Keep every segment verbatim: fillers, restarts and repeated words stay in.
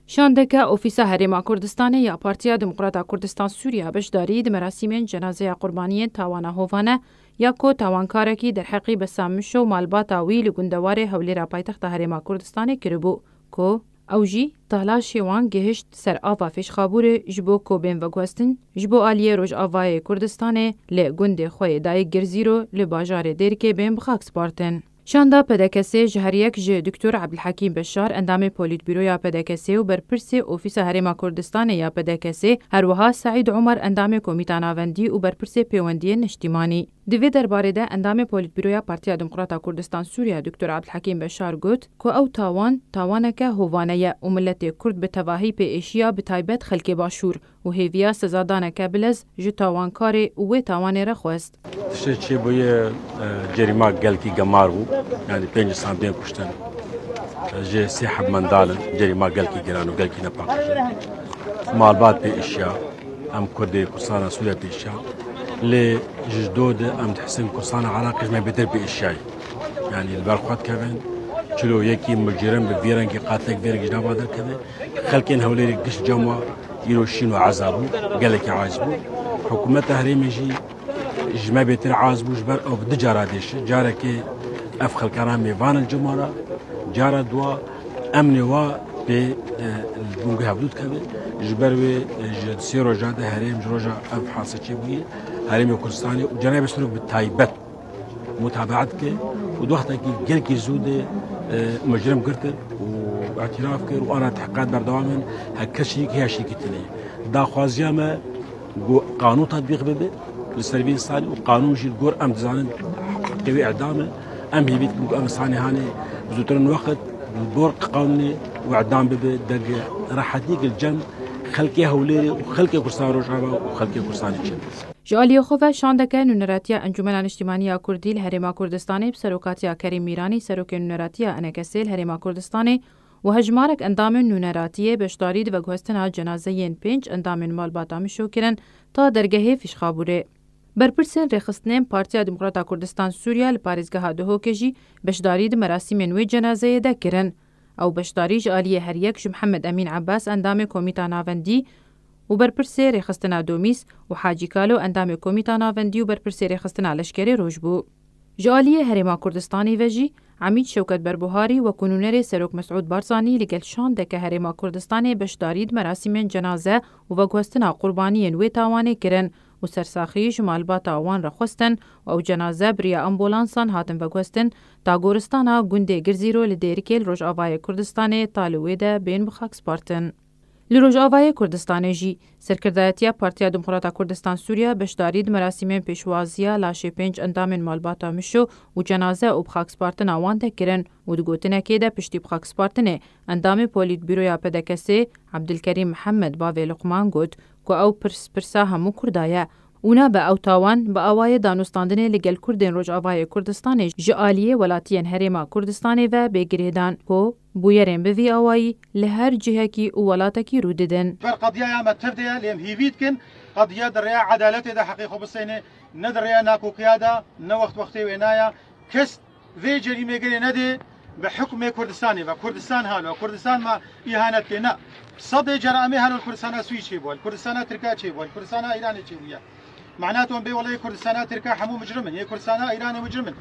Şandeke Ofîsa Herêma Kurdistanê ya Partiya Demokrata Kurdistan Sûriya beşdarî di merasîmên cenazeya qurbaniyên tawana hovane ya ku tawankarekî derheqî Bessam Mişo û malbata wî li gundewarê Hewlêra paytexta Herêma Kurdistanê kiribû, ku ew jî talaşê wan gihişt ser ava Fêşxabûrê ji bo ku bên veguhestin, ji bo aliyê Rojavayê Kurdistanê li gundê xwe yê dayik Girzîro li bajarê Dêrikê bên bi xak spartin. Şanda P D K S'ê ji her yek ji Doktor Ebdulhekîm Beşar, endamê Polîtbîroya P D K S'ê û berpirsê Ofîsa Herêma Kurdistanê ya P D K S'ê, her wiha Seîd Omer, endamê Komîta Navendî û berpirsê Pêwendiyên Niştîmanî. Di vê derbarê de endamê Polîtbîroya Partiya Demokrata Kurdistan Sûriya Doktor Ebdulhekîm Beşar got ku ew tawan, tawaneke hovane ye û miletê Kurd bi tevahî pê êşiya, bi taybet xelkê Başûr. û hêviya sezadaneke bilez ji tawankarê û wê tawanê re xwest. Tiştê çêbûye, e, cerîma gelkî gemar bû. Yanî pênc însan tên kuştin. E, ji sê heb mendal in. Cerîma gelkî giran û gelkî nepaqij e. Malbat pê êşiya. Em Kurdê Kurdistana Sûriye pê êşiya. Lê ji do de em dihisin Kurdistana Iraqê ji me bêtir pê êşiyayî. Yanî li ber xwe dikevin. Çilo yekî mucirim bi vî rengî, qatilek vî rengî ji nava derkeve. Xelkên Hewlêrê giş cem wa îro şîn û eza bû, gelekî aciz bû. Hikûmeta herêmê jî ji me bêtir aciz bû, ji ber ew bi du cara dêşe. Carekê ev xelkana mêvan in cem wa re, cara dua emnê wa pê, e, li gungu hevdû dikeve. Ji ber wê, e, ji sê roja de herêm ji roja ev hadise çêbûye, Herêmê Kurdistanê û Cenabê Serok bi taybet mutabaet dike û di wextekî gelkî zû de, e, mecrim girtin û îtiraf kir û ana tehqîqat berdewam in, her kes şirîk heye, şirîkî tune ye. Daxwaziya me ku qanûn tetbîq bibe li ser vî însanî û qanûn jî li gor em dizanin heqê wî îdam e. Em hêvî dikin ku ev însanê hanê zûtir in wext li gor qanûnê û îdam bibe, derge rehetiyek li cem xelkê Hewlêrê û xelkê Kurdistan Rojava û xelkê Kurdistanê çêbe. Ji aliyê xwe ve şandeke nûneratiya Encûmena Niştîmanî ya Kurdî li Herêma Kurdistanê bi serokatiya Kerîm Mîranî, serokê nûneratiya E N K S'ê li Herêma Kurdistanê û hejmarek endamên nûneratiyê beşdarî di veguhestina cenazeyên pênc endamên malbata Mişo kirin ta dergehê Fîşxabûrê. Berpirsên rêxistinên Partiya Demokrata Kurdistan Sûriya li parêzgeha Duhokê jî beşdarî di merasîmên wê cenazeyê de kirin. Ew beşdarî ji aliyê her yek ji Mihemed Emîn Ebbas, endamê Komîta Navendî û berpirsê rêxistina Domîs, û Hacî Kalo, endamê Komîta Navendî û berpirsê rêxistina Leşkerê Roj bû. Ji aliyê Herêma Kurdistanê ve jî Emîd Şewket Berbuharî wekû nûnerê Serok Mesûd Barzanî li gel şandeke Herêma Kurdistanê beşdarî di merasîmên cenaze û veguhestina qurbaniyên wê tawanê kirin û sersaxî ji malbata wan re xwestin û ew cenaze bi riya ambulansan hatin veguhestin ta goristana gundê Girzîro li Dêrikê li Rojavayê Kurdistanê ta li wê de bên bi xak spartin. Li Rojavayê Kurdistanê jî serkirdayetiya Partiya Demokrata Kurdistan Sûriya beşdarî di merasîmên pêşwaziya laşê pênc endamên malbata Mişo û cenaze û bi xakspartina wan de kirin û di gotinekê de piştî bi xakspartinê endamê Polîtbîroya P D K S'ê Ebdilkerîm Mihemed bavê Luqman got ku ew pirs pirsa hemû Kurda ye û nabe ew tawan bi awayê danûstandinê li gel Kurdên Rojavayê Kurdistanê ji aliyê welatiyên Herêma Kurdistanê ve bê girêdan ku bûyerên bi vî awayî li her cihekî û welatekî rû didin. Ber qediyaya me tev de ye, lê em hîvî dikin qediya di rêya edaletê de heqê xwe bistêne, ne di rêya nakokiya de, ne wext wextê wê naya. Kes vê cerîmê gerê nedê bi hukmê Kurdistanê ve. Kurdistan halo, Kurdistan me îhanet kê, ne. Sedê ceramê halo li Kurdistana Swîd çêbû, li Kurdistana Tirka çêbû, li Kurdistana Îranê çêbûye. Mena tom bê wele yê Kurdistana Tirka hemû micrim in, yê Kurdistana Îranê micrim in.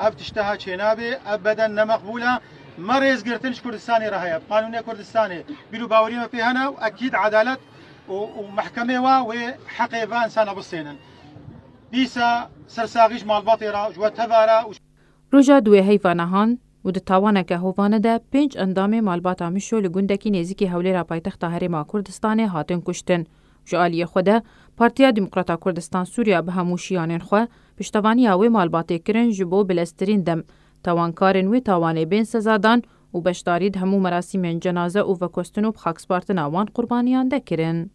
Ev tişteha çênabê, ev beden ne meqbûl e. Me rêzgirtin ji Kurdistanê re heye. Bi qanûnê Kurdistanê, bîr û bawerî me pê hene û ekîd edalet û, û mehkemê wa wê heqê van însana bistênin. Dîsa sersaxî ji malbatê re, ji we teva re û Roja duwê heyva nehan û di tawaneke hovane de pênc endamê malbata Mişo li gundekî nêzîkî Hewlêra paytexta Herêma Kurdistanê hatin kuştin. Ji aliyê xwe de Partiya Demokrata Kurdistan Sûriya bi hemû şiyanên xwe piştevaniya wê malbatê kirin ji bo bileztirîn dem tawankarên wê tawanê bên sezadan û beşdarî di hemû merasîmên cenaze û veguhestin û bi xakspartina wan qurbaniyan de kirin.